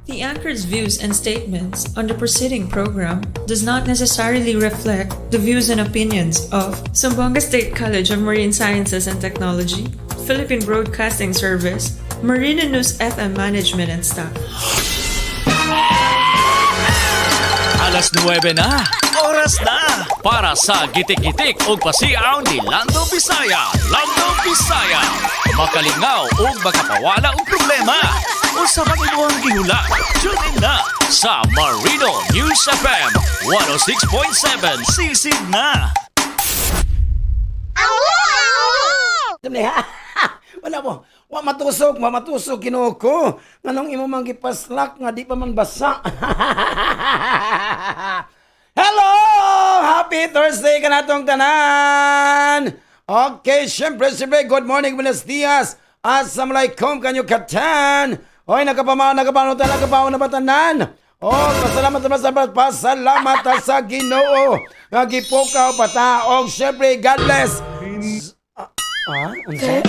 The anchor's views and statements on the preceding program does not necessarily reflect the views and opinions of Zamboanga State College of Marine Sciences and Technology, Philippine Broadcasting Service, Marina News FM management and staff. Alas 9 na. Oras na para sa gitik-gitik ug pasiaw ni Lando Bisaya. Lando Bisaya. Makalingaw ug makapawala og problema. Unsa man imong gihula? Tune in na sa Marino News FM 106.7. Sisig na. Sabi niya, wala mo. Wa matusok, wa matusok Ginoo ko. Nganong imo man gipaslak nga di pa man basa? Hello! Happy Thursday kanatong tanan! Okay, syempre, syempre, good morning, buenos dias. Assalamualaikum kanyo katan. Hoy, nakapamaw, nakapamaw, nakapamaw na ba tanan? Oh, pasalamat naman sa pasalamat sa Ginoo nga gipukaw pa ta. Og syempre, God bless. Ah, unsa?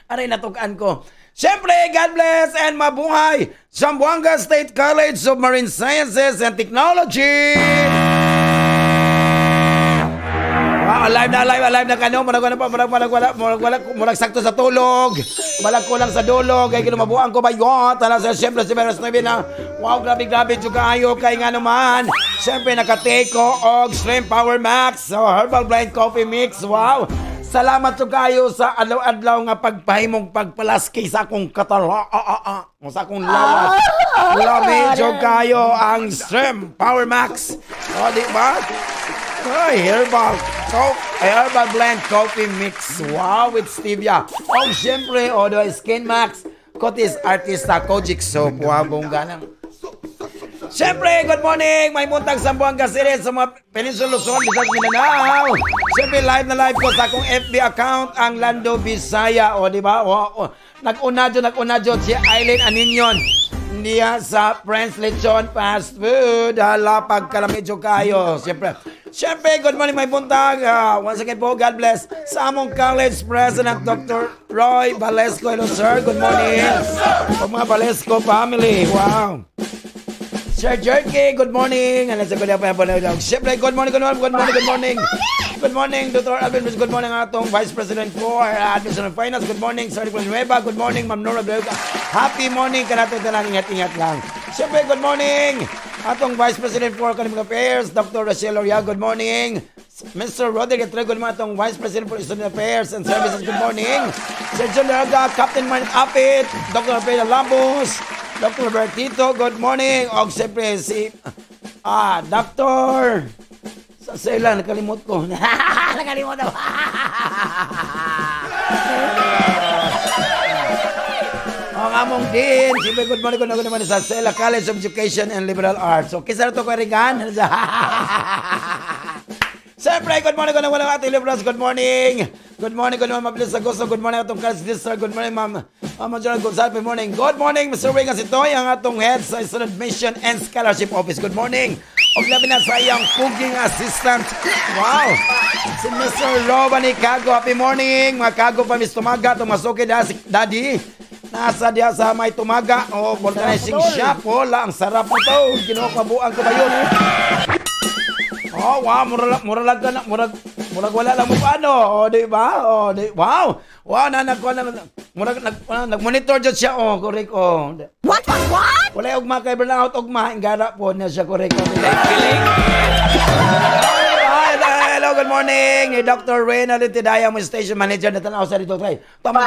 Aray, natukan ko. Siyempre, God bless and mabuhay! Zamboanga State College of Marine Sciences and Technology! Wow, alive na, alive, alive na kano. Murag wala pa, murag wala, wala, murag wala, murag sakto sa tulog. Balag kulang sa dulog. Kay kinumabuang ko ba yun? Tala sa siyempre, si Meros 9 na. Wow, grabe, grabe, juga ayo. Kay nga naman. Siyempre, nakatake ko og Shrimp Power Max. So, Herbal Blend Coffee Mix. Wow. Salamat to kayo sa adlaw-adlaw nga pagpahimong pagpalaski sa akong katala. Ah, ah, ah. Sa akong lawas. Lami, jud kayo ang Shrimp Power Max. O, di ba? Ay, herbal blend coffee mix. Wow, with stevia. Oh, syempre, o, the Skin Max. Cotis Artista Kojic Soap. Wow, bongga lang. Siyempre, good morning! May buntag Zamboanga City sa mga Peninsula Luzon, Visayas, Mindanao. Siyempre, live na live ko sa akong FB account, ang Lando Bisaya. O, di ba? O. Nag-una dyan si Eileen Aninyon. Niya sa Friends Lechon Fast Food. Hala, pagkalami dyan kayo. Siyempre, siyempre, good morning, may buntag. Once again po, God bless sa among college president, Dr. Roy Valesco. Hello, sir. Good morning. O mga Valesco family. Wow. Sir Jerky, good morning. Ano sa kuya pa po? Siyempre, good morning, good morning, good morning, good morning. Good morning, Dr. Alvin Ruiz. Good morning atong Vice President for Administration and Finance. Good morning, Sir Nicolas Nueva. Good morning, Ma'am Nora Belga. Happy morning kanato tanan. Ingat-ingat lang. Siyempre, good morning. Atong Vice President for Academic Affairs, Dr. Rachel Oria. Good morning. Mr. Roderick Atre, good morning. Atong Vice President for Student Affairs and Services, good morning. Sir John Lerga, Captain Martin Apit, Dr. Alfredo Lambos, Dr. Bertito, good morning. Og siyempre si Dr. Sa sila, nakalimot ko. Nakalimot ako. Ang among din, siyempre good morning, good morning sa Sela College of Education and Liberal Arts. Okay, sa ito ko ringan. Siyempre, good morning, Ate Liberals, good morning. Good morning, mabilis sa gusto. Good morning, atong college district. Good morning, ma'am. Ma'am Gerald Gonzalez, good morning. Good morning, Mr. Wing Asitoy, ang atong head sa Student Admission and Scholarship Office. Good morning. Og labi na sa iyang puging assistant. Wow! Si Mr. Robani Kago, happy morning. Mga Kago pa, Miss Tumaga, tumasuki da si Daddy. Nasa diya sa may Tumaga. O, vulcanizing shop. Wala, ang sarap mo to. Kinuha ko ba yun? Oh, wow, mura mura lang ka na, murag murag wala lang mo paano. Oh, di ba? Oh, di, wow. Wow, na nagkuha na murag nag nag-monitor jud siya oh, correct oh. What? Wala ugma kay burnout ugma, ingara po niya siya correct. Hi, hello, good morning. Ni Dr. Reynald Tidaya, mo station manager na tanaw sa dito kay. Tama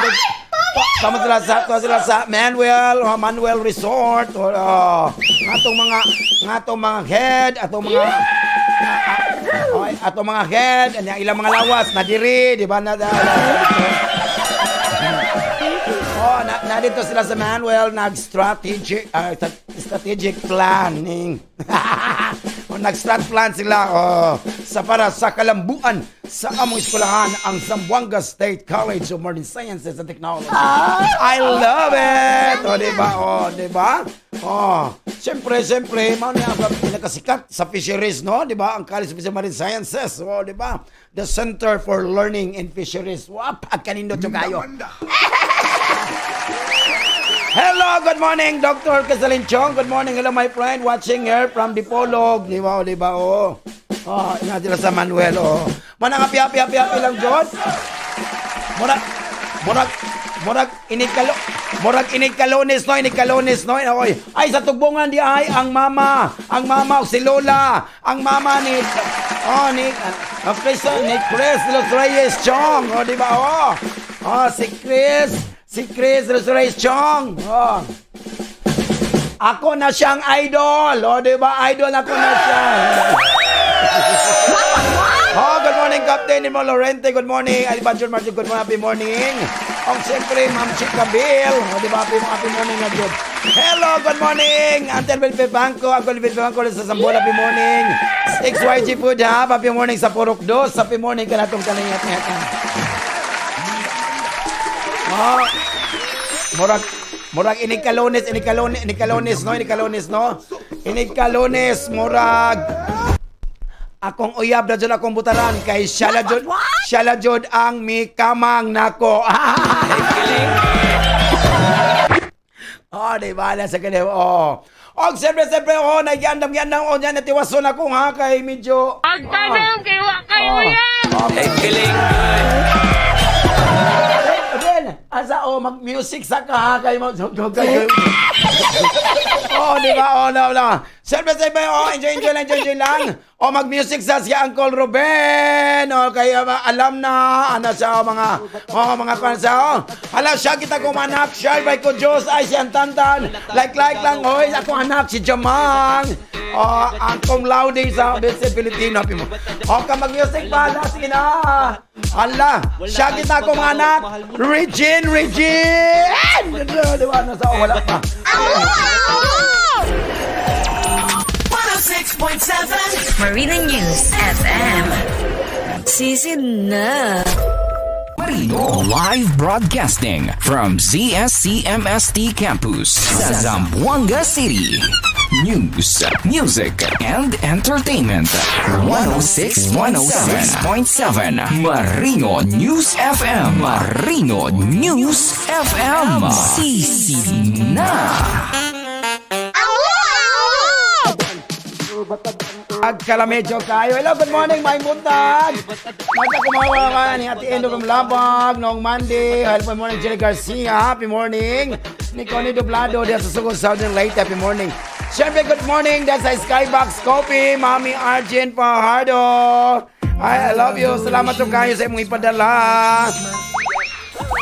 tama sila sa Manuel, oh, Manuel Resort or oh, ngatong mga head, atong mga oh, atong mga head, anya ilang mga lawas na diri, di ba na. Oh, na dito sila sa Manuel nag-strategic strategic planning. O, nag-strat plan sila oh, sa para sa kalambuan sa among eskwelahan ang Zamboanga State College of Marine Sciences and Technology. I love it! O, di ba? O, di ba? Oh, siyempre, siyempre, mao ni ang pinakasikat sa fisheries, no? Di ba? Ang College of Marine Sciences, o, di ba? The Center for Learning in Fisheries. Wow, pagkanindot yung kayo. Hello, good morning, Dr. Casalin Chong. Good morning. Hello, my friend. Watching here from Dipolog. Di ba, oh, di ba, oh. Oh, ina sila sa Manuel, oh. Manang happy, happy, happy, happy lang, John. Murag, murag, murag, inikalo, murag inikalones, no, inikalones, no. Oy. Ay, sa tugbongan di ay, ang mama, o si Lola, ang mama ni, oh, ni, Chris, ni Chris Los Reyes Chong, oh, di ba, oh. Oh, si Chris Los Reyes Chong, oh. Ako na siyang idol. O, di ba? Idol ako na siya. Oh, good morning, Captain Nimo Lorente. Good morning. Alibanjon Martin, good morning. Happy morning. Og siyempre, Ma'am Chica Bill. O, di ba? Happy, happy morning na jud. Hello, good morning. Uncle Bilpe Bangko. Uncle Bilpe Bangko sa Zamboanga. Happy morning. XYG Food Hub. Happy morning sa Purok Dos. Happy morning ka natong kalingat. Oh, murag murag inig kalones, inig kalones, inig kalones, no, inig kalones, no, inig kalones, murag akong uyab na jud akong butaran kay siya la jud ang mikamang nako. Oh, di ba na sa kanila? Oh. Og siyempre, siyempre, oh, nagyandam yandam, oh, yan, natiwason ako ha, kay medyo. Agtanong kay wa kay Oh. uyab. Oh, Feeling good. Again, asa oh mag-music sa ka ha kay mo. Oh, di ba? Oh, no, no. Siyempre, siyempre, oh, enjoy, enjoy lang, enjoy, enjoy lang. Oh, mag-music sa si Uncle Ruben. Oh, kaya alam na, ano siya, oh, mga, oh, mga kwan siya, oh. Hala, siya kita kong anak, share by ko Diyos, ay si Antantan. Like, like lang, oy, akong anak, si Jamang. Oh, ang cum laude sa BC Filipino. Happy mo. Oh, ka mag-music pa, hala, sige na. Hala, siya kita kong anak, Regine, Regine! Di ba, nasa, oh, wala pa. 106.7 Marina News FM. Sisid na. Marino Live Broadcasting from ZSCMST Campus, sa Zamboanga City. News, music, and entertainment. 106.7 Marino News FM. Marino News FM. Sisi na. Agkalamedyo kayo. Hello, good morning, may buntag. Magta kumawa ka ni Ate Endo from Labag noong Monday. Hello, good morning, Jerry Garcia. Happy morning. Ni Connie Doblado diyan sa Sugod Southern Leyte. Happy morning. Siyempre, good morning. That's sa Skybox Coffee, Mami Argent Fajardo. Ay, I love you. Salamat to kayo sa imong ipadala.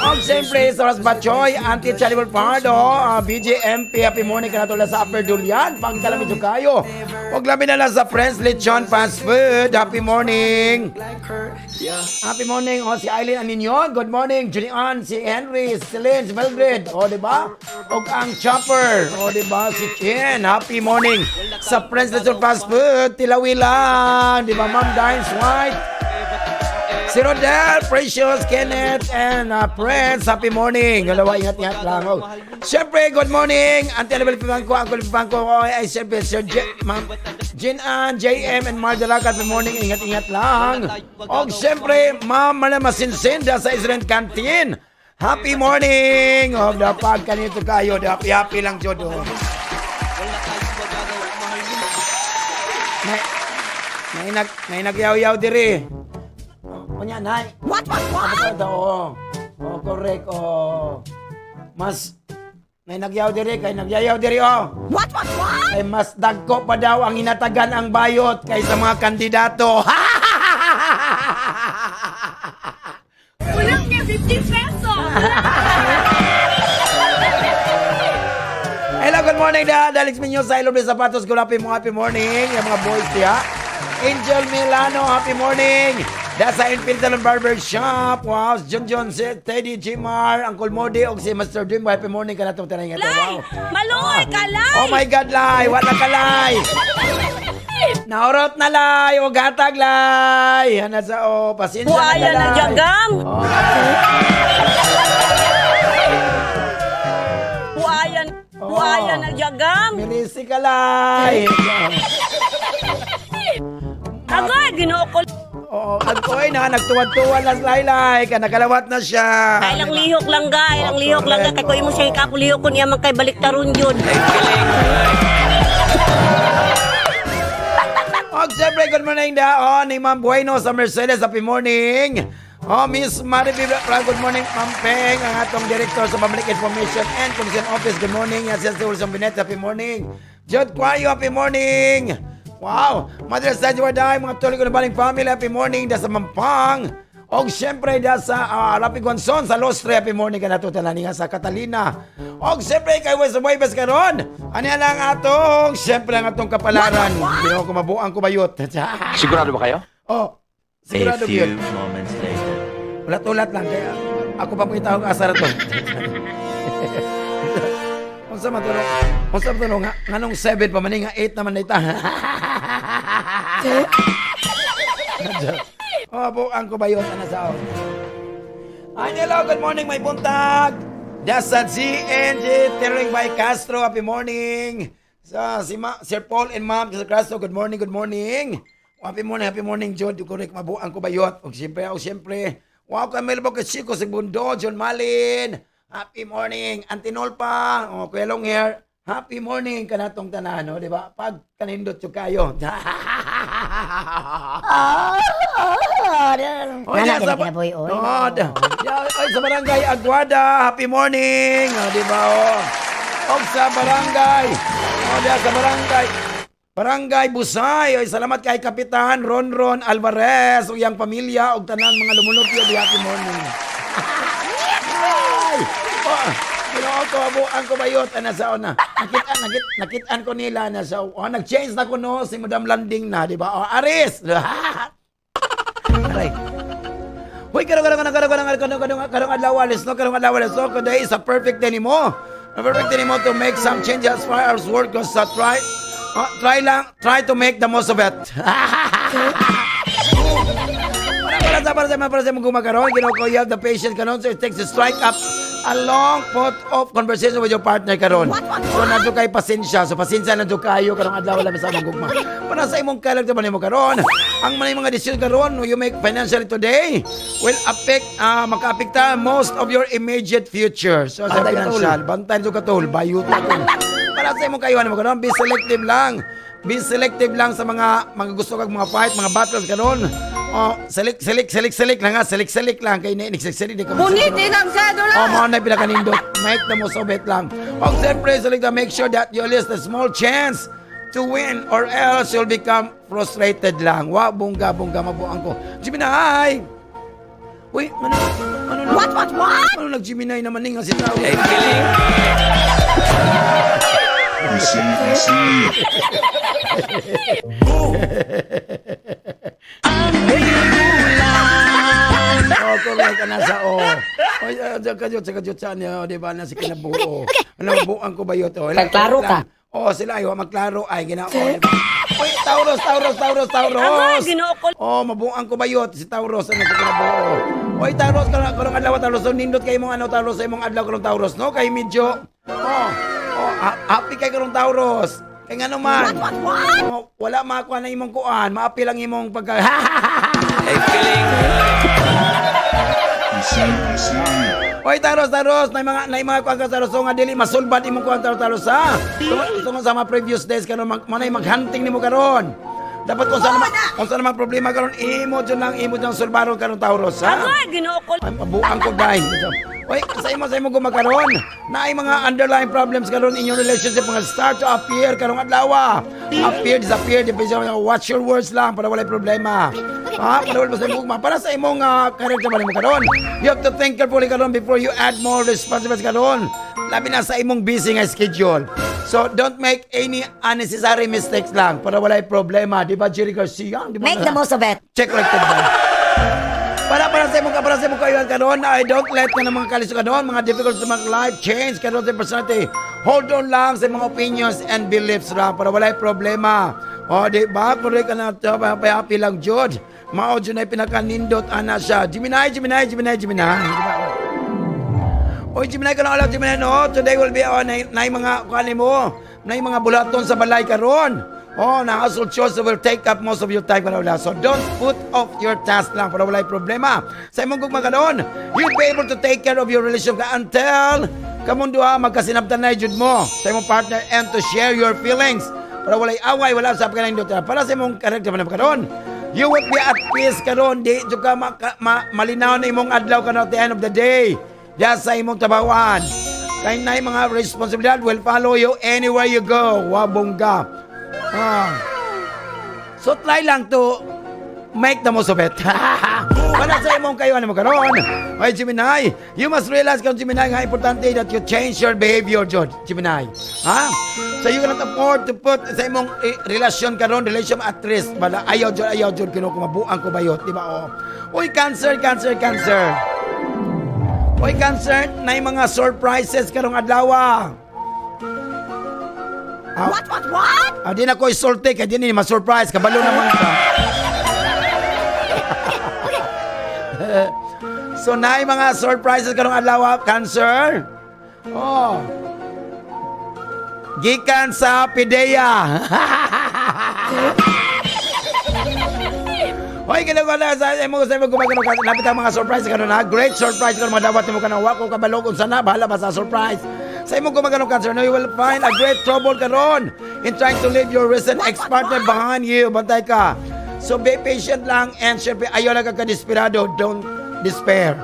Og siyempre, sa Ras Bachoy, Auntie Charlie Pardo, BJMP, happy morning ka na tulad sa Upper Dulian. Pagkalamid yung kayo. Og labi na lang sa Friends Lechon Fast Food. Happy morning. Happy morning. O, si Eileen Aninyon. Good morning. Julian, si Henry, si Celine, si Mildred. O, di ba? Og ang Chopper. O, di ba? Si Chen. Happy morning. Sa Friends Lechon Fast Food, Tilawilan. Di ba, Ma'am Dines White? Si Rodel, Precious, Kenneth, and Prince, happy morning. Dalawa, ingat-ingat lang. Oh. Siyempre, good morning. Auntie Annabel Pibangko, Uncle Pibangko, oh, ay, siyempre, Sir J, Ma'am Jin Ann, JM, and Marjala, good morning. Ingat-ingat lang. Og siyempre, Ma'am Malama Sinsin, sa Israel Canteen. Happy morning! Og dapag kanito kayo, happy happy lang jud. Oh. Nay, nay, nay, nagyaw-yaw diri. Unya, nay. What? Oo. Oh, correct. Oh. Mas may nagyaw diri kay nagyayaw diri oh. What? Ay mas dagko pa daw ang inatagan ang bayot kaysa mga kandidato. Kulang niya 50 pesos. Hello, good morning da. Dalix Miñoza, I love the Zapatos. Good happy mo, happy morning. Yung mga boys diya. Angel Milano, happy morning. Dasa Infield Salon Barber Shop. Wow, si John John, si Teddy Jimar, Uncle Modi, og si Master Dream. Happy morning ka na itong tanay nga. Lay! Wow. Maluoy ka, lay! Oh my God, lay! Wala ka, lay! Naurot na, lay! O gatag, lay! Ano sa, oh, pasensya na, Buhaya na lay. jagam. Oh. Buhaya, buhaya na jagam. Mirisi ka, lay! Agay, ginoo ko. Oo, at oy na nagtuwad-tuwad na laylay, ka nakalawat na siya. Ay lang lihok lang ga, ay lang lihok lang ga. Kay ko imo siya ikako lihok ko niya man kay baliktaron yun. Og siyempre, good morning daon ni Ma'am Bueno sa Mercedes. Happy morning. Oh, Miss Mariby Bra, good morning, Ma'am Peng, ang atong director sa Public Information and Commission Office. Good morning. Yan siya si Wilson Binet. Happy morning. Jod Cuayo, happy morning. Wow. Mother Sa Juarday, mga tuloy ko na baling family, happy morning. Da sa Mampang. Og siyempre da sa Rapi Gonzon sa Lostre, happy morning ka na to tanan nga sa Catalina. Og siyempre kay Wes Webes karon. Ano yan ang atong siyempre ang atong kapalaran. Ginoo ko mabuang ko bayot. Sigurado ba kayo? Oh, A sigurado few yun. moments later. Ulat-ulat lang kaya ako pa pangitawag asa ra to. Unsa man to? Unsa man to nga nganong 7 pa man ni, nga 8 naman ita. Oh, buang ko bayot ana sa. Ay, hello, good morning, may buntag. That's sa GNG Tering by Castro. Happy morning. Sa si Sir Paul and Ma'am sa Castro, good morning, good morning. Happy morning, John. Correct, mabuang ko bayot. Og siyempre, wow, Camilo Boca Chico, si Bundo, John Malin. Happy morning. Antinolpa, oh, Kuya Long here. Happy morning kanatong tanan, no, di ba? Pag kanindot yung kayo. Oh, Nana, yan, sa, kinabuhi, oy. Oh, oy, sa barangay Aguada, happy morning. Oh, di ba? Oh. Og sa barangay. Oh, diya sa barangay. Barangay Busay. Oy, salamat kay Kapitan Ronron Alvarez ug iyang pamilya ug tanan mga lumulupyo di happy morning. Ay! Oh, Ginoo ko abuan ko bayot ana sa una. Nakitaan ko nila na sa oh, nag-change na ko no si Madam Landing na, di ba? Oh, Aris. Aray. Hoy, karong karong karong karong karong karong karong karong adlaw alis no, karong adlaw alis no, today is a perfect day nimo. A perfect day nimo to make some changes as far as work goes. So try lang, try to make the most of it. Para sa mga gumakaroon, ginoo ko, you have the patience karon, so it takes to strike up a long pot of conversation with your partner karon. So nadto kay pasensya. So pasensya na kayo karong adlaw wala sa among gugma. Para sa imong kalag man nimo karon, ang mga decision karon you make financially today will affect makaapekta most of your immediate future. So sa financial, bantay jud katol, bayot na tol. Para sa imong kayuhan mo karon, be selective lang. Be selective lang sa mga gusto kag mga fight, mga battles karon. Oh, select select select select lang ha, select select lang kay ni select di ka. Punitin ang sedula! Oh, mao na pinakanindot. Make the most of it lang. Og siyempre, select na make sure that you list a small chance to win or else you'll become frustrated lang. Wa bongga bongga mabuang ko. Gemini! Uy, ano ano What? Ano nag Gemini naman ni nga si tao? Ay, feeling. Easy, easy. Oh, correct ka na sa oh. Oy, kadyo sa kadyo sa niya, di ba na si kinabuo. Ano buang ko ba yun to? Pagklaro ka. Oh, sila ay wa magklaro ay ginao. Oy, Taurus, Taurus, Taurus, Taurus. Agoy, Ginoo ko. Oh, mabuang ko bayot si Taurus ano sa kinabuo. Oy, Taurus, karong karong adlaw Taurus, so, nindot kay imong ano Taurus sa imong adlaw karong Taurus, no? Kay medyo oh, happy kay karong Taurus. Kay ngano man. What, what? Oh, wala makuha na imong kuan, maapil ang imong pagka Ay, feeling. Easy, easy. Oy, Taros, Taros, nay mga kuan ka Taros, so nga dili masulbad imong kuan Taros, Taros ha. Tungod sa mga previous days karon mag manay maghunting nimo karon. Dapat kung saan naman problema karon imo jud lang imo jud sulbaron karon Taurus ha. Agoy, Ginoo ko. Ay, mabuang ko dai. Oy, sa imo gumakaron, naay mga underlying problems karon in your relationship mga start to appear karong adlaw. Appear, disappear, depende sa watch your words lang para walay problema. Ha, para wala sa imong gugma. Para sa imong career ka mo karon. You have to think carefully karon before you add more responsibilities karon. Labi na sa imong busy nga schedule. So don't make any unnecessary mistakes lang para walay problema. Di ba, Jerry Garcia? Di ba? Make the most of it. Check rected ba? Para sa imong kayuhan karon, ay don't let na ng mga kalisod karon, mga difficult sa mga life change karon sa personality. Hold on lang sa mga opinions and beliefs ra para walay problema. O di ba? Correct ka na happy lang jud. Mao jud na pinakanindot ana siya. Gemini, Gemini, Gemini, Gemini. Di ba? Oy, Gemini ka na alam, Gemini, no? Today will be, oh, na mga, kuan mo, na mga bulaton sa balay karon. Oh, na household chores will take up most of your time para wala. So don't put off your task lang para walay problema. Sa imong gugma karon, you'll be able to take care of your relationship until kamong duha magkasinabtan na jud mo sa imong partner and to share your feelings. Para walay away, wala sa kanang dota. Para sa imong karakter man karon, you will be at peace karon, di jud ka malinaw na imong adlaw karon at the end of the day. Diya sa imong trabahoan. Kay na mga responsibilidad will follow you anywhere you go. Wa bongga. Ah. So try lang to make the most of it. Para sa imong kayo ano mo karon. Oy Gemini, you must realize karon, Gemini, nga importante that you change your behavior, George, Gemini. Ha? So you cannot afford to put sa imong relasyon karon, relation at risk. Bala ayaw jud, ayaw jud kino kumabuang ko bayot, di ba? Oh. Uy, Cancer, Cancer, Cancer. Uy, Cancer, na mga surprises karong adlaw. Ah, What, what, what? Ah, di na ko isulti kay di ni ma-surprise, kabalo naman ka. So naay mga surprises karong adlaw, Cancer. Oh. Gikan sa PDEA. Hoy, ginagawa na sa imo gumagano ka lapit ang mga surprise karon ha. Great surprise karon madawat nimo kanang wa ko kabalo kung sana, bahala ba sa surprise. Sa imong gumagano, Cancer, no, you will find a great trouble karon in trying to leave your recent ex-partner behind you. Bantay ka. So be patient lang and syempre ayaw lang ka kadesperado. Don't despair.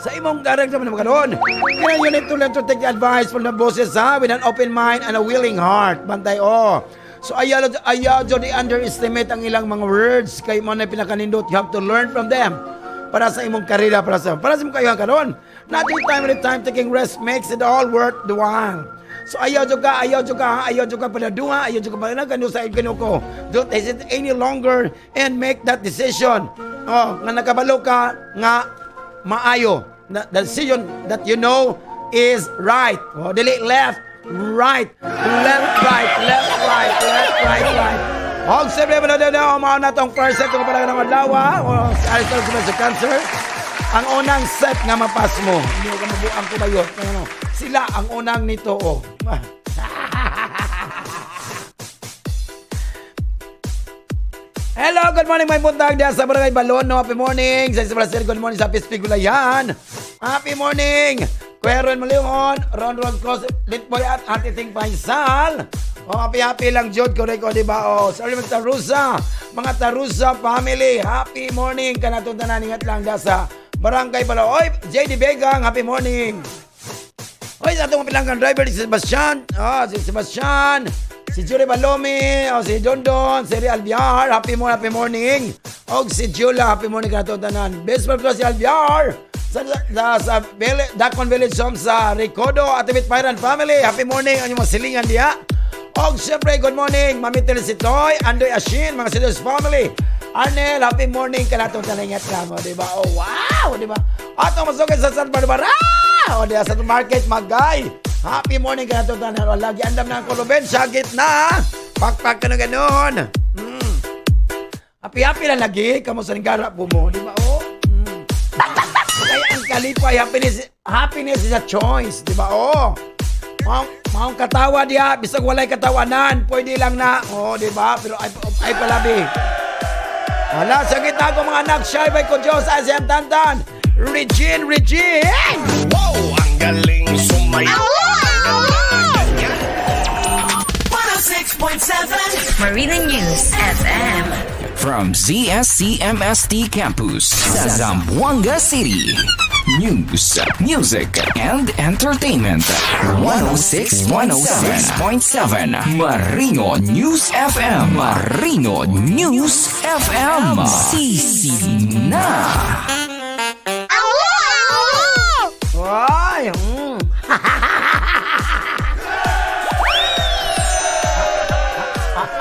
Sa imong character man karon, kaya you need to learn to take the advice from the bosses ha, with an open mind and a willing heart. Bantay oh. So ayaw ayaw jud i-underestimate ang ilang mga words kay mo na pinakanindot. You have to learn from them para sa imong karera, para sa imong kayuhan karon. Nothing time with time taking rest makes it all worth the while. So ayaw jud ka, ayaw jud ka, ayaw jud ka paladuha, ayaw jud ka pala kanu sa kanu ko. Don't hesitate any longer and make that decision. Oh, nga nakabalo ka nga maayo. Na, the decision that you know is right. Oh, dili left, right, left, right, left, right, left, right, right. Og siyempre, na na mao na tong first set ng pala ng adlaw. O, si Aristotle sa Cancer. Ang unang set nga mapas mo. Hindi ko mabuang ko bayot. Ano, sila ang unang nito. Oh. Hello, good morning, may buntag diyan sa Barangay Balono. Happy morning. Sa Brazil, good morning sa Pispigulayan. Happy morning. Kuya Ron Maliwan, Ron Ron Cross, Litboy at Ate Ting Faisal. Oh, happy happy lang jud correct ko, di ba? Oh, sorry mga Tarusa, mga Tarusa family. Happy morning kanatong tanan, ingat lang diyan sa Barangay Balo. Oy, JD Begang, happy morning. Oy, sa atong pilanggang driver si Sebastian. Oh, si Sebastian. Si Jury Balomi, oh, si Dondon, si Real Albiar, happy morning, happy morning. Og si Jula, happy morning kanato tanan. Best friend ko si Albiar. Sa Dakon Village Home sa Ricodo, Atibit Pairan Family, happy morning ang inyong mga silingan diha. Og syempre, good morning, Mami Teresitoy, Andoy Ashin, mga Sidos family. Arnel, happy morning kanato tanan, ingat ka mo, di ba? Oh, wow, di ba? Ato masukay sa San Barbara. O, di sa market, magay. Happy morning kanato tanan. O, lagi andam na ang kuluben, sagit na. Pakpak ka na ganun. Happy happy lang lagi. Kamo sa ningara po mo, di ba? Oh. Kaya ang kalipay, happiness, happiness is a choice, di ba? Oh. Maong katawa diha, bisag walay katawanan, pwede lang na. Oh, di ba? Pero ay palabi. Wala, sa gitna ko mga anak, shy by ko Diyos, Asian Tantan. Regine, Regine! Wow, ang galing sumayaw. 106.7 Marina News FM. From ZSCMST Campus, sa Zamboanga City. News, music, and entertainment. 106, 106.7 Marino News FM. Marino News FM. Sisi na. Ay!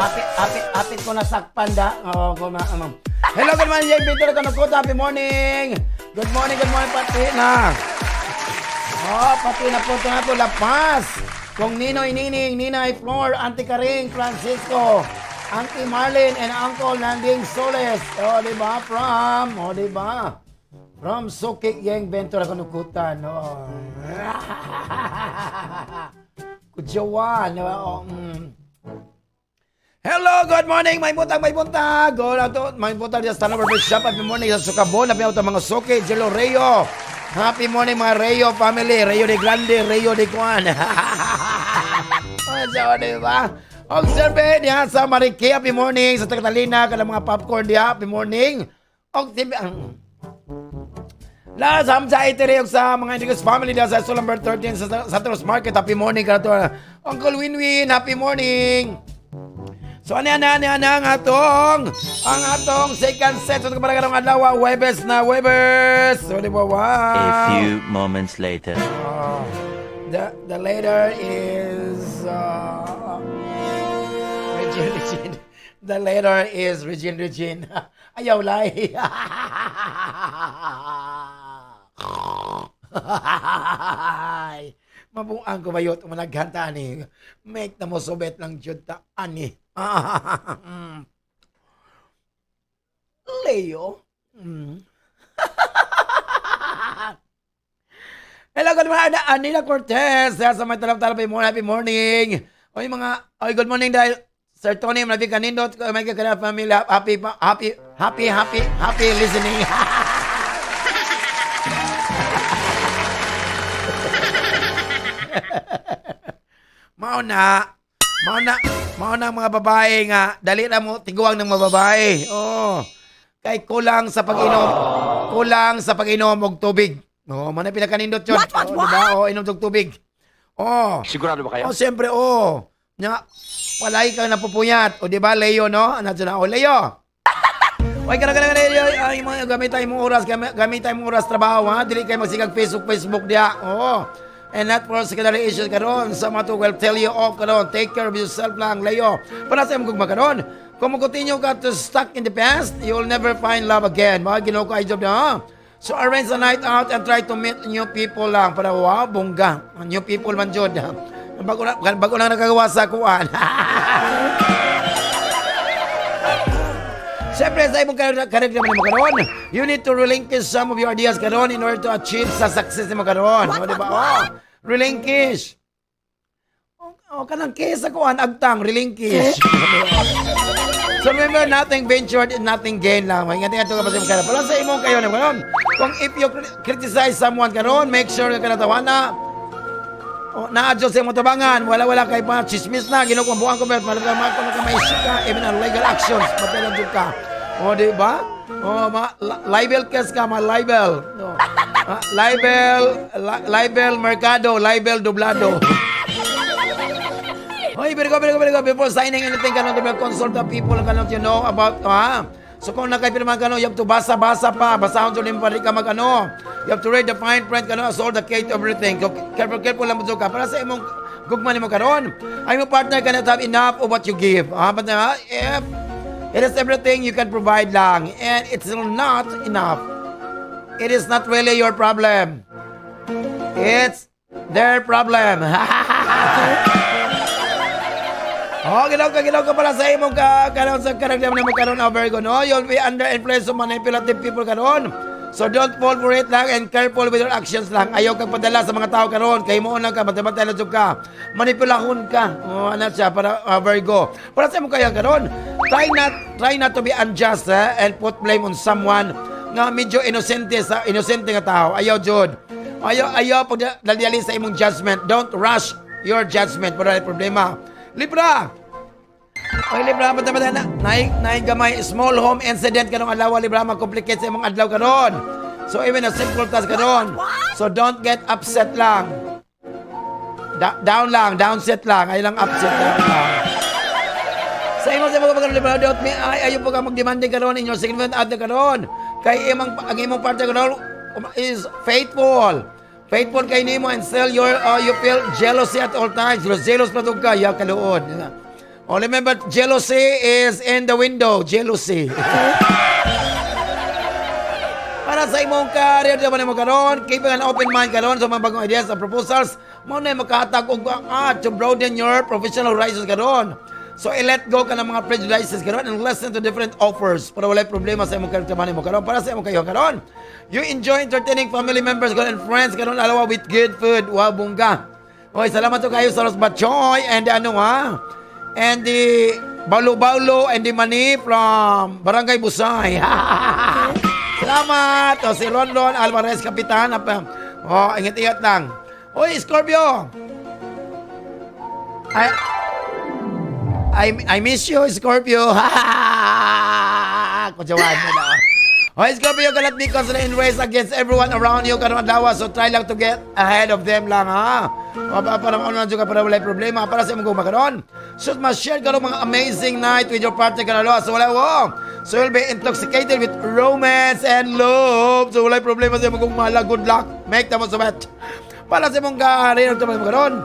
Apit, apit, apit ko na sakpan da. Oo, ko na, ano. Hello, good morning, Jay Peter Kanukota. Happy morning. Good morning, pati na. Oh, pati na po ito na po, La Paz. Kung Ninoy Nining, Ninay Flor, Auntie Karing, Francisco, Auntie Marlene, and Uncle Nanding Soles. Oh, di ba? From, oh, di ba? From Suki Yeng Ventura Kanukutan. Oh. Kudyawan, di ba? Oh. Hello, good morning. May buntag, may buntag. Go na to. May buntag sa Tanong Barber Shop. Happy morning sa Sukabon. Happy morning mga Soke, Jello Rayo. Happy morning, mga Rayo family. Rayo de Grande, Rayo de Juan. Ano, di ba? Observe diha sa Mariki, happy morning. Sa Catalina, kanang mga popcorn diha, happy morning. Og La sa Hamza Itere sa mga Enriquez family diha sa Sol number 13 sa Santa Cruz Market. Happy morning kanato. Uncle Winwin, happy morning. So ano ano ano ano ang atong second set sa so, karong adlaw, Webes na, Webes. So di ba, wow. A few moments later. The letter is Regine Regine. The letter is Regine Regine. Ayaw lay. Ay, mabuang ko bayot managhanta ni. Make na mo subet lang jud ta ani. Leo. Hello, good morning. Anila Cortez. Sa may talap-talap, happy morning. Oy, mga, oy, good morning dahil Sir Tony, manabi kanindot, may kakana family, happy, happy, happy, happy, happy listening. Mao na, mao na, mao na ang mga babae nga, dali na mo, tiguang ng mga babae. Oh. Kay kulang sa pag-inom og tubig. Oh, man na pinakanindot yun. What, Oh, diba? Oh, inom og tubig. Oh. Sigurado ba kayo? Oh, siyempre, oh. Nya, walay kang napupuyat. O, di ba, Leo, no? Ano na? O, Leo. Oy, kana kana kana ay mga gamit tayo mong oras, gamit tayo mong oras trabaho ha. Dili kay magsigag Facebook Facebook diha. Oo. And not for secondary issues karon sa mga to will tell you off karon. Take care of yourself lang, Leo. Para sa imong gugma karon. Kung mo-continue ka to stuck in the past, you'll never find love again. Mga Ginoo ko ay job na. Ha? So arrange a night out and try to meet new people lang para wow, bongga. New people man jud. Bago lang nakagawa sa kuan. Siyempre, sa imong karakter mo karon, you need to relinquish some of your ideas karon in order to achieve sa success nimo karon. O, di ba? Oh, relinquish. Oh, oh, kanang kesa kuan agtang relinquish. So remember, nothing ventured and nothing gained lang. Ingat-ingat ka pa sa imong karon. Para sa imong kayo karon. Kung if you criticize someone karon, make sure ka kanatawana. Oh, naa-adjust sa imong tabangan, wala wala kay pa chismis na Ginoo ko buang ko pero ka ka may ka even ang legal actions patalan jud ka. Oh, di ba? Oh, ma libel case ka, ma libel. No. Ah, libel, libel mercado, libel doblado. Hoy, very good, very good, very good. Before signing anything, kanon, diba, consult the people kanon you know about, ah. So kung nakaipirma ka, no, you have to basa-basa pa. Basahon sa limpa ka mag ano. You have to read the fine print, kano, solve the case, everything. So, careful, careful lang mo ka. Para sa imong gugma nimo karon. Ay mo partner cannot have enough of what you give. Ah, but if it is everything you can provide lang, and it's still not enough, it is not really your problem. It's their problem. Oh, ginaw ka pala sa imong ka karon sa karakter mo karon, oh, Virgo, no? You'll be under influence of manipulative people karon. So don't fall for it lang and careful with your actions lang. Ayaw kang padala sa mga tao karon kay mo lang ka bantay-bantay lang jud ka. Manipulahon ka. Oh, ano siya para Virgo. Para sa imong kaya karon, try not to be unjust eh, and put blame on someone nga medyo inosente sa inosente nga tao. Ayaw jud. Ayaw ayaw pag dali sa imong judgment. Don't rush your judgment para problema. Libra. Oy Libra, bata bata na naay naay gamay small home incident kanong adlaw, Libra, ma-complicate sa imong adlaw karon. So even a simple task karon. So don't get upset lang. Down lang, downset lang, ay lang upset down lang. Sa imong pagkaroon, Libra, don't me ay ayaw po ka magdemanding karon in your significant other karon. Kay imong ang imong partner karon is faithful. Faithful kay nimo and still you feel jealousy at all times. Jealous pa ka, ya kaluod. Oh, remember, jealousy is in the window. Jealousy. Para sa imong career di mo karon, keeping an open mind karon sa mga bagong ideas and proposals, mo na makahatag og to broaden your professional horizons karon. So i-let go ka ng mga prejudices karon and listen to different offers para walay problema sa imong career mo karon. Para sa imong kayo karon, you enjoy entertaining family members karon and friends karon alawa with good food. Wow, bongga. Oy, salamat to kayo sa Los Batchoy and ano ha? And the Baulo Baulo and the Mani from Barangay Busay. Salamat. O, si Ronron Alvarez, Kapitan. Oh, ingat-ingat lang. Oy, Scorpio. I miss you, Scorpio. Kutsawan mo na. Hoy, Scorpio, cannot be constantly in race against everyone around you karong adlaw. So try lang to get ahead of them lang, ha. O, para mauna ka para walay problema. Para sa imong gumakaroon. So, ma-share ka mga amazing night with your partner karong. So, wala wo. So, you'll be intoxicated with romance and love. So, walay problema sa imong gumala. Good luck. Make the most of it. Para sa imong ka-rin, karon.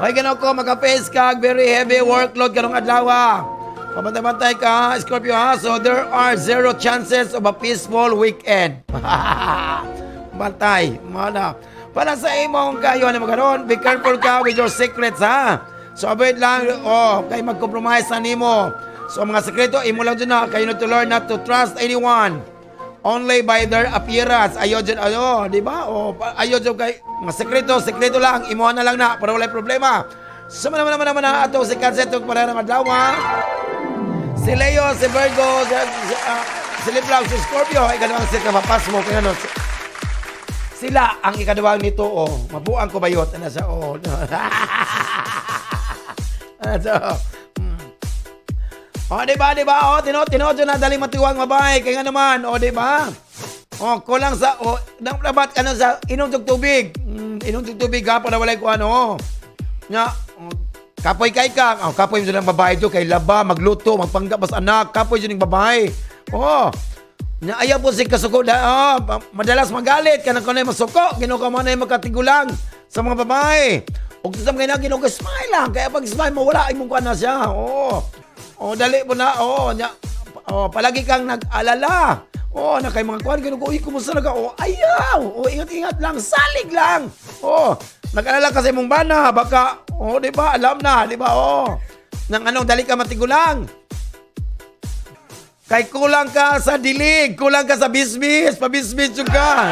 Ay, gano'n ko, maka-face ka, very heavy workload karong adlaw. Pabantay-bantay ka, Scorpio, ha? So, there are zero chances of a peaceful weekend. Bantay, mana. Para sa imong kayo, ano mo karon, be careful ka with your secrets, ha? So, avoid lang, oh, kay mag-compromise na nimo. So, ang mga sekreto, imo lang dyan na, kayo to learn not to trust anyone only by their appearance. Ayaw dyan, ayo, di ba? O, ayaw dyan kay, mga sekreto, sekreto lang, imuha na lang na, para walay problema. So, naman naman naman na, ato si Kanset, para ng adlaw, ha? Si Leo, si Virgo, si Libra, si Scorpio, ikaduhang set ka mapas mo, kaya ano, sila ang ikaduhang nito, oh, mabuang ko bayot, ano siya, oh. Ano siya, Oh, di ba, di ba? Oh, tino tino na dali matiwang mabay kay nga naman, oh, di ba? Oh, kulang sa oh, dapat ano sa inom og tubig. Inom og tubig ha para walay ko ano. Nga, oh, kapoy kay ka. Oh, kapoy mo ng babae do kay laba, magluto, magpanggap mas anak, kapoy jud ning babae. Oh. Nya ayaw po si kasuko da, oh, madalas magalit kanang kanay masuko, Ginoo ka man ay makatigulang sa mga babae. Ug sa mga Ginoo ka smile lang kaya pag smile mo wala imong kuan na siya. Oh. Oh, dali mo na. Oh, nya, oh, palagi kang nag-alala. Oh, na kay mga kuan Ginoo ko, uy, kumusta na ka? Oh, ayaw. Oh, ingat-ingat lang, salig lang. Oh, nag-alala ka sa imong bana, baka oh, di ba? Alam na, di ba? Oh. Nang anong dali ka matigulang. Kay kulang ka sa dilig, kulang ka sa bisbis, pabisbis jud ka.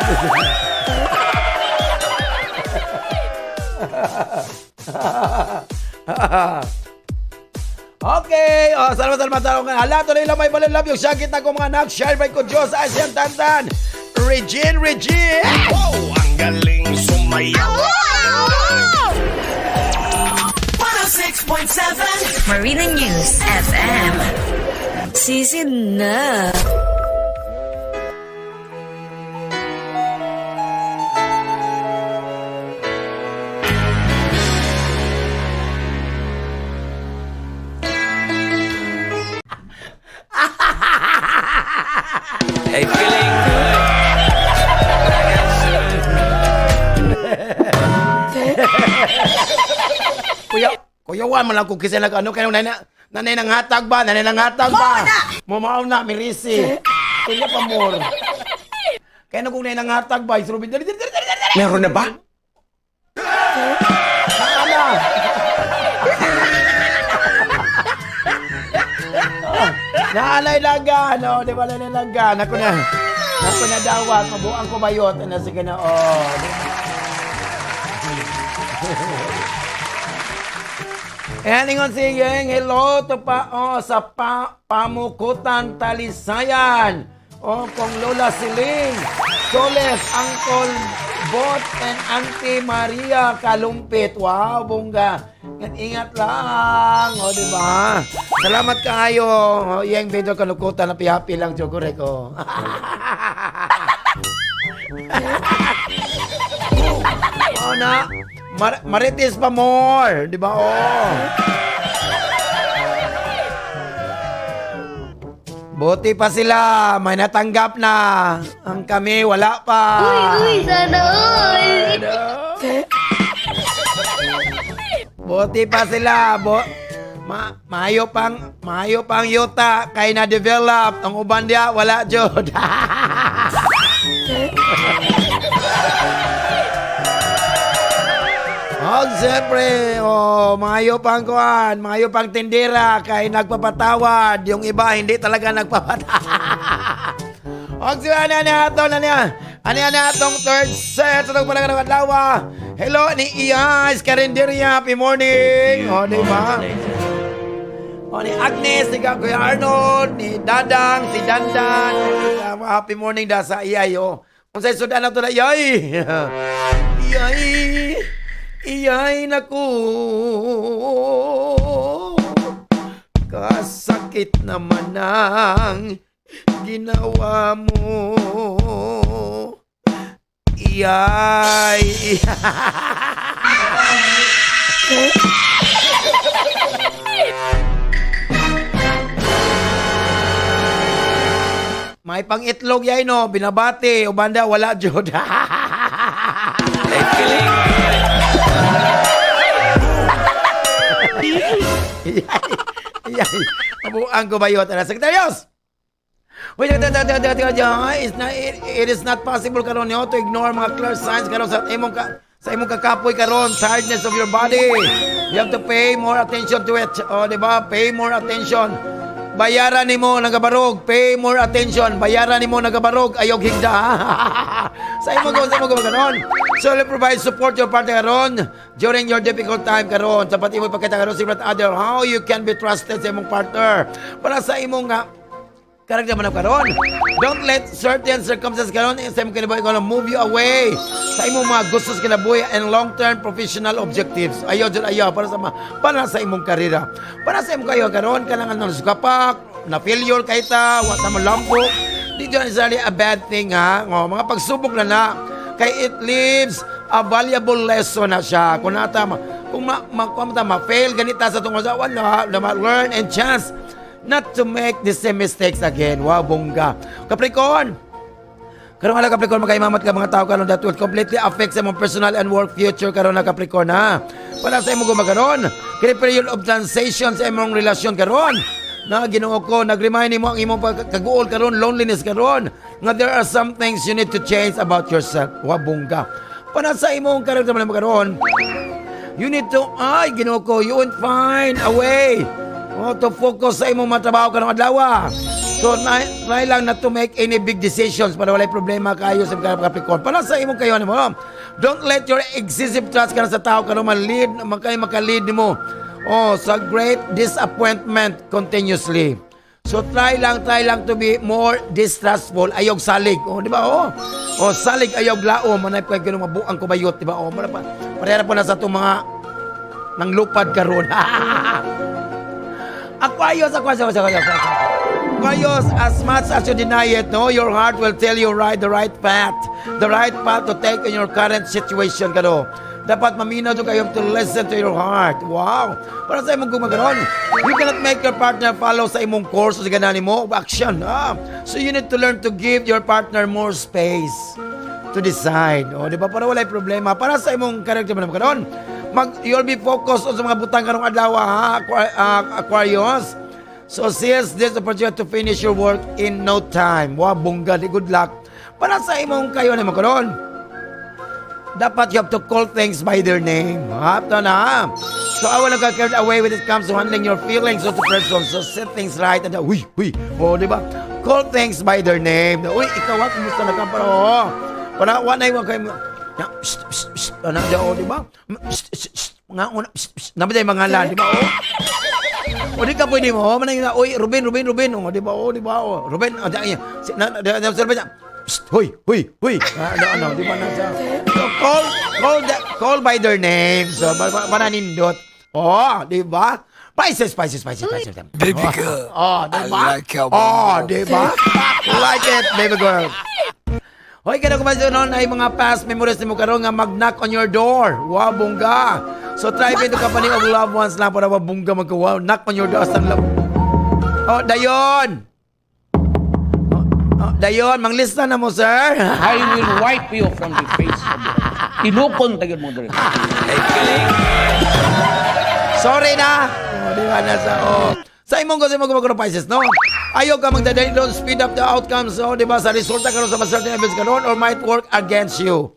Okay, oh, salamat salamat salamat. Hala, tuloy lang may balon love yung syakit ako mga anak. Share by ko Diyos, Asian Tantan. Regine, Regine. Wow! Ang galing sumayaw! 106.7 Marina News FM. Sisid na. Hey, feeling good. Kuya, kuya, wa man lang kung kisa nag ano kayo nanay nanay nang hatag ba? Nanay nang hatag ba? Mumao na mirisi. Kuya pa more. Kaya nung kung nanay nang hatag ba, isrubin dali dali dali dali dali. Meron na ba? Ano? Naalay laga, no? Di ba naalay laga? Naku na. Naku na dawat, mabuang ko bayot. Ano, sige na, oh. Ayan, ingon si Yeng, hello to pa, oh, sa pa, Pamukutan, Talisayan. Oh, kong Lola Siling, Soles, Uncle Bot, and Auntie Maria Kalumpit. Wow, bongga. Ingat, ingat lang. O, di ba? Salamat kaayo. O, Yeng Pedro Kalukutan, happy-happy lang, Jogorek. Oh. Oh, na. Marites pa more. Di ba? Oh. Buti pa sila. May natanggap na. Ang kami, wala pa. Uy, uy, sana all. Ano? Buti pa sila. Maayo pang yuta kay na develop ang uban diya wala jud. Oh, siyempre, oh, maayo pang kuan, maayo pang tindera kay nagpapatawad. Yung iba hindi talaga nagpapatawad. Og si ana na ato na niya. Ano yan atong third set sa itong palagan ng adlaw. Hello ni Iyas Karinderia, happy morning. Oh, di ba? O, ni Agnes, ni Kuya Arnold, ni Dadang, si Dandan. Happy morning da sa iyay, oh. Kung sa sudan na to na, iyay! Iyay! Iyay, naku! Kasakit naman ang ginawa mo. Iyay! May pang itlog yay no, binabati, o banda wala jud. Iyay, iyay. Mabuang ko ba yun? Tara, Secretarios! Wait, wait, wait, wait, wait, wait, wait. It is not possible karon nyo to ignore mga clear signs karon sa imong kakapoy karon, tiredness of your body. You have to pay more attention to it. O, di ba? Pay more attention. Bayaran nimo nagabarog, pay more attention. Bayaran nimo nagabarog, ayaw higda. Sa imo ko karon. So, provide support your partner karon during your difficult time karon. Dapat imo ipakita karon sa other how you can be trusted sa imong partner. Para sa imong nga karakter man karon. Don't let certain circumstances karon sa imong kinabuhi karon move you away sa imong mga gusto sa kinabuhi and long-term professional objectives. Ayaw jud ayaw para sa imong karera. Para sa imong kayo karon kanang ano sukapak, na failure kay ta, wa ta mo lampo. Di jud necessarily a bad thing ha. Ngo, mga pagsubok na na kay it leaves a valuable lesson na siya. Kung nata ma, kung ma, ma, kung ma, ma-fail ganita sa tungkol sa wala, na ma-learn and chance not to make the same mistakes again. Wow, bongga. Capricorn! Karon ala Capricorn, makaimamat ka mga tao karon that will completely affect sa imong personal and work future karon na Capricorn ha. Para sa imong gumakaron, kini period of transition sa imong relasyon karon. Na Ginoo ko, nag-remind nimo ang imong pagkaguol karon, loneliness karon, nga there are some things you need to change about yourself. Wa bongga. Para sa imong karakter man karon, you need to, ay, Ginoo ko, you won't find a way, oh, to focus sa imong mga trabaho karong adlaw. So, try lang not to make any big decisions para walay problema kayo sa Capricorn. Para sa imong kayo mo, no? Don't let your excessive trust karon sa tao karon ma-lead, makay maka-lead nimo, oh, sa great disappointment continuously. So try lang to be more distrustful. Ayog salig. Oh, di ba? Oh. Oh, salig ayog lao manay pa kay mabuang kubayot, di ba? Oh, mura pa. Pareha po na sa itong mga nang lupad karon. Aquarius, Aquarius, Aquarius, Aquarius, Aquarius. Aquarius, as much as you deny it, no, your heart will tell you the right path to take in your current situation kano. Dapat maminaw jud kayo to listen to your heart. Wow. Para sa imong gumaganon. You cannot make your partner follow sa imong course o sa ganani mo action. Ah. So you need to learn to give your partner more space to decide. O, di ba? Para walay problema. Para sa imong character mo naman karon. You'll be focused on sa mga butang karong adlaw ha, Aquarius. So seize this opportunity to finish your work in no time. Wow, bongga, di good luck. Para sa imong kayo naman karon. Dapat you have to call things by their name. Ha? Ito na, ha? So I wanna get carried away when it comes to handling your feelings of the person. So set things right and uy, uy, oh, di ba? Call things by their name. Uy, ikaw ha, kumusta na ka? Para, oh, para, wa na yung kayo, ya, psst, psst, psst, ano, di, oh, di ba? Psst, psst, psst, mga una, psst, psst, naman yung mga lan, di ba? Oh, o di ka pwede mo, oh, manay na, uy, Ruben, Ruben, Ruben, oh, di ba, oh, di ba, oh, Ruben, oh, di, si, na, na, na, si Ruben, psst, huy, huy, huy, ah, ano, ano, di ba na siya? So, call by their name, so, mananindot, oh, di ba? Pisces, Pisces, Pisces, Pisces. Baby girl, Oh, di ba? I like how Oh, di ba? Like it, baby girl. Hoy, kada kumasin noon ay mga past memories nimo karon nga mag-knock on your door. Wow, bongga. So try to company of loved ones lang para mabongga magka wow, knock on your door sa love. Oh, dayon. Oh, oh, dayon, manglista na mo, sir. I will wipe you from the face of the earth. Tinukon tayo mo diri. Sorry na. Oh, di ba na sa oh. Sa imong ko sa imong gumagano Pisces, no? Ayaw ka magdadali, don't speed up the outcomes, oh, di ba? Sa resulta karon sa certain events karon or might work against you.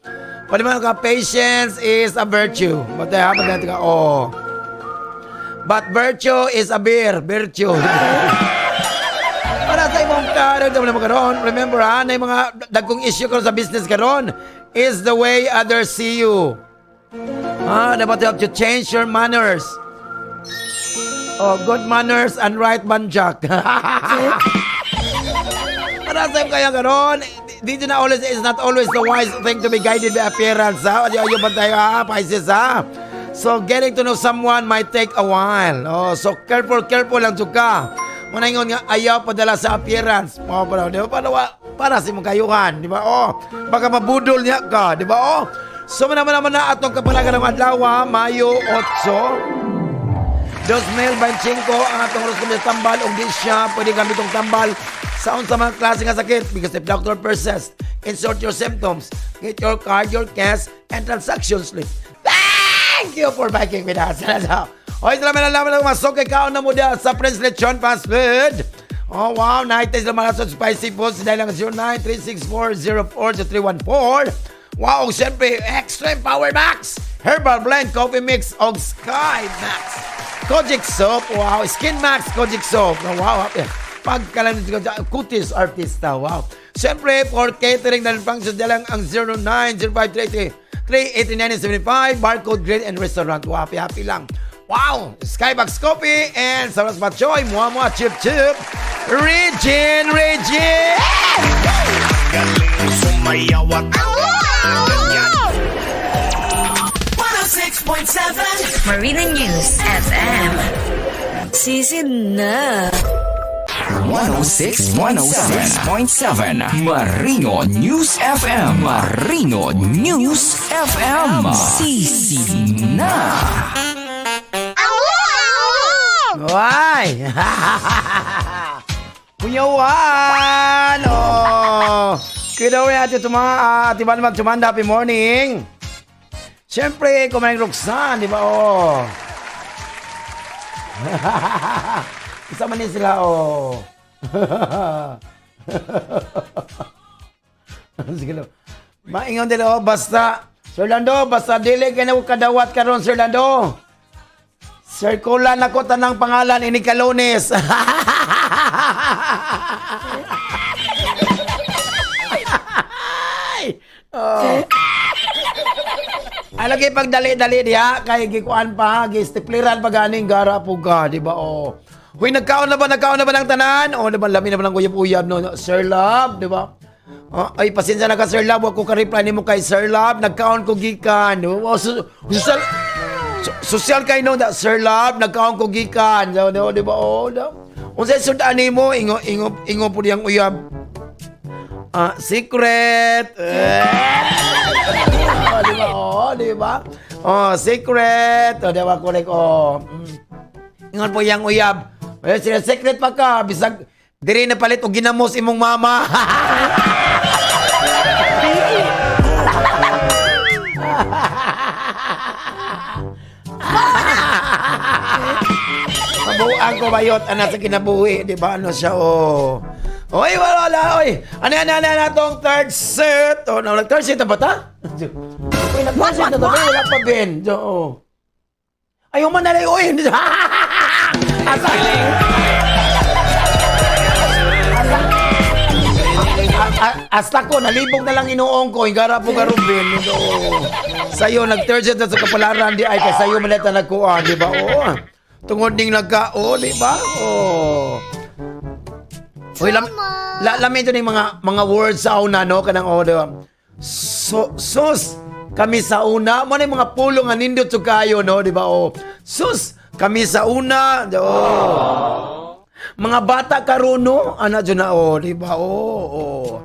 Pwede man ka, patience is a virtue. But happen ka, oh. But virtue is a beer. Virtue. Para sa imong karon mo karon, remember ha, na yung mga dagkong issue karon sa business karon is the way others see you. Ah, dapat you have to change your manners. Oh, good manners and right banjak. Para sa kaya karon, dito na always is not always the wise thing to be guided by appearance, ha? Ayaw ayaw ba tayo, ha? Pisces, ha? So, getting to know someone might take a while. Oh, so careful, careful lang jud ka. Muna ingon nga ayaw padala sa appearance. Oh, para, di ba? Para sa imong kayuhan, di ba? Oh, baka mabudol niya ka, di ba? Oh. So, mana mana na atong kapalagan ng adlaw, Mayo 8, 2025 ang atong horoscope sa tambal og di siya pwede gamitong tambal sa unsa mga klase nga sakit because if doctor persists, insert your symptoms, get your card, your cash, and transaction slip. Thank you for biking with us. Hoy, salamat na naman masok kay kaon na mo diha sa Prince Lechon Fast Food. Oh, wow. Night taste naman sa spicy food. Dial lang 0936404314. Wow, siyempre, Extreme Power Max, Herbal Blend Coffee Mix og Sky Max Kojic Soap. Wow, Skin Max Kojic Soap. Oh, wow, pagkalan kutis artista. Wow. Siyempre, for catering and functions, lang ang 090533 38975 Barcode Grill and Restaurant. Wow, happy, happy lang. Wow! Skybox Coffee and Saras Batchoy, Mua Mua Chip Chip, Regine, Regine! Galing sumayaw at ganyan. 106.7 Marina News FM. Sisid na. 106 106.7 Marino News FM. Marino News FM. Sisi na. Why? Kuya Juan! Oh! Kuya Juan, ate, tuma, ate Van Tumanda, happy morning! Siyempre, kumain Roxanne, di ba? Oh. Isa man din sila, oh. Sige lang. Maingon din, oh, basta, Sir Lando, basta dili ka na kadawat karon, Sir Lando. Sir Kulan ako tanang pangalan ini Kalones. Oh. Ay lagi pag dali-dali diha kay gikuan pa, gistipliran pa ganing gara po ka, di ba? Oh. Huy, nagkaon na ba ng tanan? Oh, di ba lami na ba ng uyab-uyab no? Sir Love, di ba? Oh, ay pasensya na ka, Sir Love, wa ko ka-reply nimo kay Sir Love, nagkaon ko gikan. Oh, social social kay no da, Sir Love, nagkaon ko gikan. So, di, di ba? Oh, da. Unsay sud-an nimo ingo ingo ingo pud yang uyab? Ah, secret. Eh. Oh, di ba? Oh, di ba? Oh, secret. Oh, di ba correct? Oh. Ingon po yang uyab. Eh, sila secret pa ka bisag diri na palit og ginamos imong mama. Mabuang ko bayot ana sa kinabuhi, di ba? Ano siya, oh. Oy, wala, wala, oy. Ano, ano, ano, ano, tong third set? Oh, no, third set na ba ta? Uy, nag-third set na ba? Wala pa, Ben. Oh. Ayaw man na lang, oy. Asa? Asta ko, nalibog na lang inuong ko. Hingara po karon, Ben. Oo. Sa'yo, nag-third set na sa kapalaran, di ay, kay sa'yo man na nagkuhan, di ba? Oo. Tungod ning nagka, oh, di ba? Oh. Uy, lamin ito ng mga words sa una, no? Kanang, oh, di ba? So, sus, kami sa una. Mo na yung mga pulong nga nindot sa kayo, no? Di ba? Oh. Sus, kami sa una. Oh. Mga bata karon, no? Ana dyan na, oh, di ba? Oh, oh.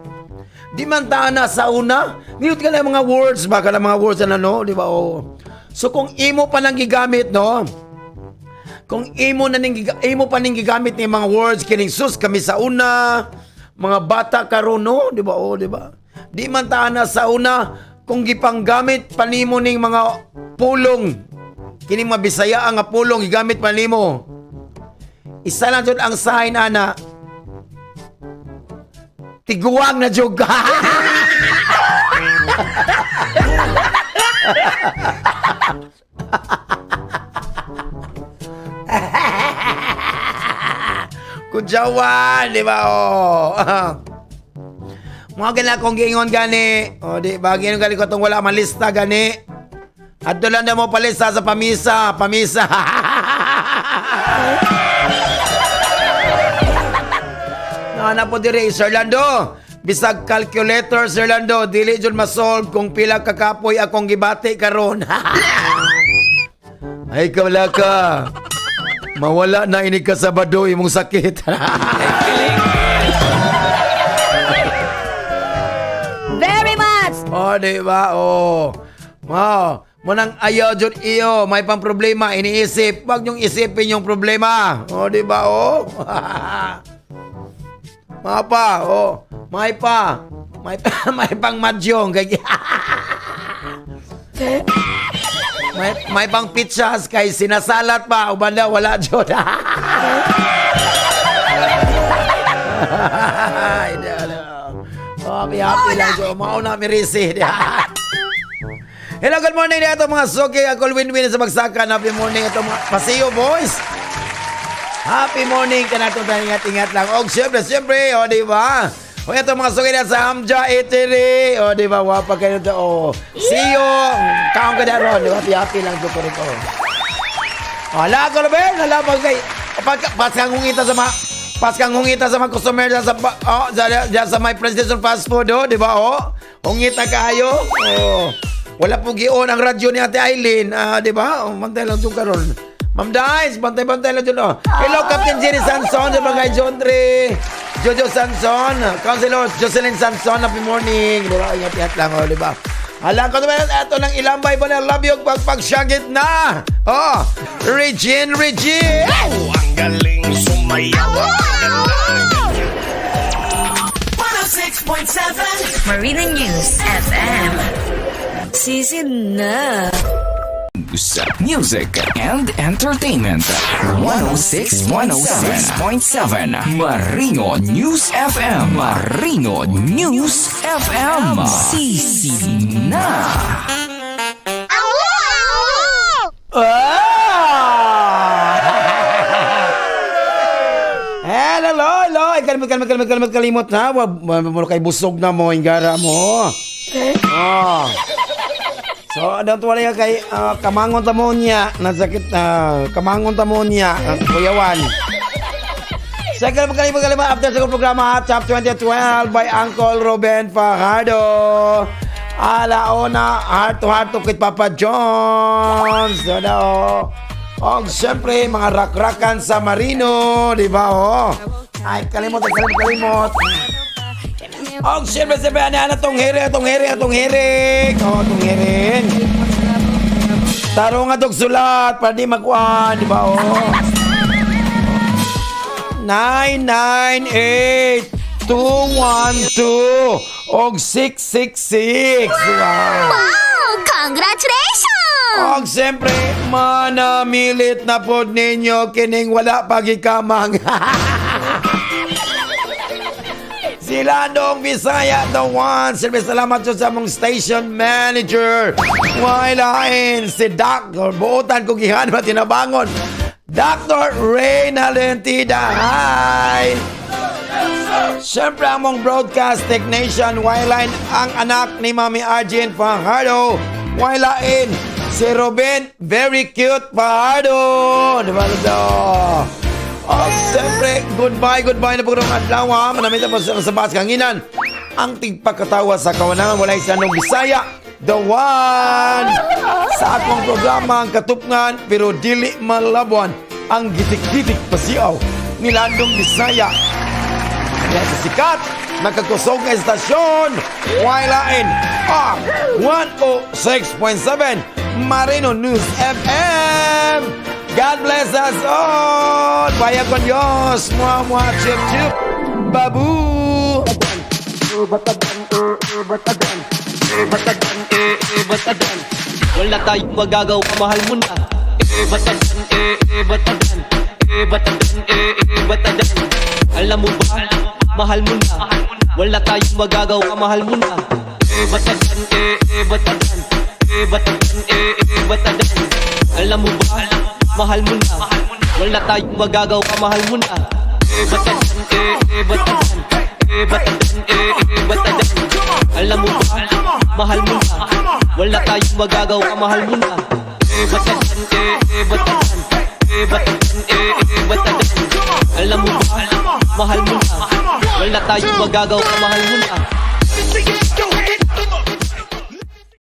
Di man ta na sa una. Nindot ka lang mga words ba? Kanang mga words na, no? Di ba? Oh. So, kung imo pa nang gigamit, no? Kung imo pa ning gigamit ni mga words kining sus kami sa una, mga bata karon, no, di ba? Oh, di ba? Di man ta na sa una kung gipanggamit pa nimo ning mga pulong kining mga Bisaya nga pulong gigamit pa nimo. Isa lang jud ang sign ana. Tiguang na jud ka. Kudyawan, di ba? Oh. Mga gana kong giingon gani. O, di ba? Giingon gani ko itong wala malista gani. Adto lang na mo palista sa pamisa. Pamisa. Naana po dire, Sir Lando. Bisag calculator, Sir Lando, dili jud masolve kung pila kakapoy akong gibati karon. Ay, kawala ka. Mawala na ini ka Sabado imong sakit. Very much! Oh, di ba? Oh. Wow. Munang ayaw jud iyo, may pang problema iniisip. Wag niyong isipin yung problema. Oh, di ba? Oh. Mga pa, oh. May pa. May pa, may pang madyong kay may pang pizzas kay sinasalat pa uban daw wala jud. Ay, di, di. Oh, happy, happy lang jud. Mao na mi risi. Hello, good morning dito mga suki. Ako win-win sa bagsakan. Happy morning ito mga Paseo boys. Happy morning ka na ito. Ingat-ingat lang. Og siyempre, siyempre, o di ba? O ito mga suki na sa Hamja Eatery. O di ba, wapa kayo ito. O, see you. Kaon ka na ron. Di ba? Happy, happy lang ito ko rin. O. Wala ko na ba? Wala pa kay pag paskang hungita sa mga customer dyan sa oh, dyan sa my President Fast Food, oh, di ba? Oh, hungita kayo. Oh. Wala po gion ang radyo ni Ate Eileen, ah, di ba? Oh, bantay lang dyan karon. Ma'am Dice, bantay-bantay lang dyan. Oh. Hello, Captain Jerry Sanson, sa mga John Tree. Jojo Sanson, Councilor Jocelyn Sanson, happy morning. Di ba? Ingat-ingat lang, oh, di ba? Alam ko naman, ito ng ilambay ba na love you, pagpagsyagit na. Oh, Regine, Regine! Oh, ang galing sumayaw. Ang ganda. 106.7 Marina News FM. Sisid na. News, music, and entertainment. 106, 106.7 Marino News FM. Marino News FM. Sisi na. Ah! Hello, hello, hello. Ay, kalimot, kalimot, kalimot, kalimot, kalimot, ha? Wa, wa, wa, kay busog na mo, ingara mo. Oh. So, don't worry ka kay kamangon ta mo niya, nasakit kamangon ta mo niya, kuyawan. Second, kalimot, kalimot, after sa programa, Top 2012 by Uncle Ruben Fajardo. Alauna, heart to heart to kay Papa Jones. So, na, oh. Og siyempre, mga rakrakan sa Marino, di ba, oh? Ay, kalimot, kalimot, kalimot. Og siyempre, siyempre, ano, ano, tong hiring, tong hiring, tong hiring. Oh, tong hiring. Tarong nga tong sulat, para di makuan, di ba, oh? 9, 9, 8, 2, 1, 2, og 6, 6, 6. Diba? Wow! Congratulations! Og siyempre, manamilit na po ninyo kining wala pagikamang. Sila Dong Bisaya, the one. Siyempre, salamat sa among station manager. Wailain, si Doc. Buotan ko gihan ba tinabangon. Dr. Ray Nalentida. Hi! Siyempre, among broadcast technician, Wailain, ang anak ni Mami Arjun Fajardo. Wailain, si Ruben, very cute Fajardo. Di ba ito? Oh, siyempre, goodbye, goodbye na po ng adlaw, ha. Manamit na po sa bas kanginan. Ang tigpakatawa sa kawanangan, walay sa nung Bisaya, the one! Sa akong programa, ang katupngan, pero dili malabuan, ang gitik-gitik pasiaw ni Landong Bisaya. Kaya sa sikat, nakakusog nga estasyon, Wailain, R 106.7 Marino News FM. God bless us all. Baya con Dios. Mua, mua, chup, chup. Babu. Batagan, eh, batagan. Eh, batagan, eh, eh, batagan. Wala tayong magagawa, mahal mo na. Eh, batagan, eh, eh, batagan. Eh, batagan, eh, eh, batagan. Alam mo ba, mahal mo na. Wala tayong magagawa, mahal mo na. Eh, batagan, eh, eh, batagan. Eh, batagan, eh, eh, batagan. Alam mo ba, mahal mo na. Wala tayong magagawa, mahal mo na. Eh, batagan, eh, eh, batagan. Eh, batagan, eh, eh, batagan. Alam mo ba, mahal mo na. Wala tayong magagawa, mahal mo na. Eh, batagan, eh, eh, batagan. eh, batagan, eh, eh, batagan. Alam mo ba, mahal mo na. Wala tayong magagawa, mahal mo na.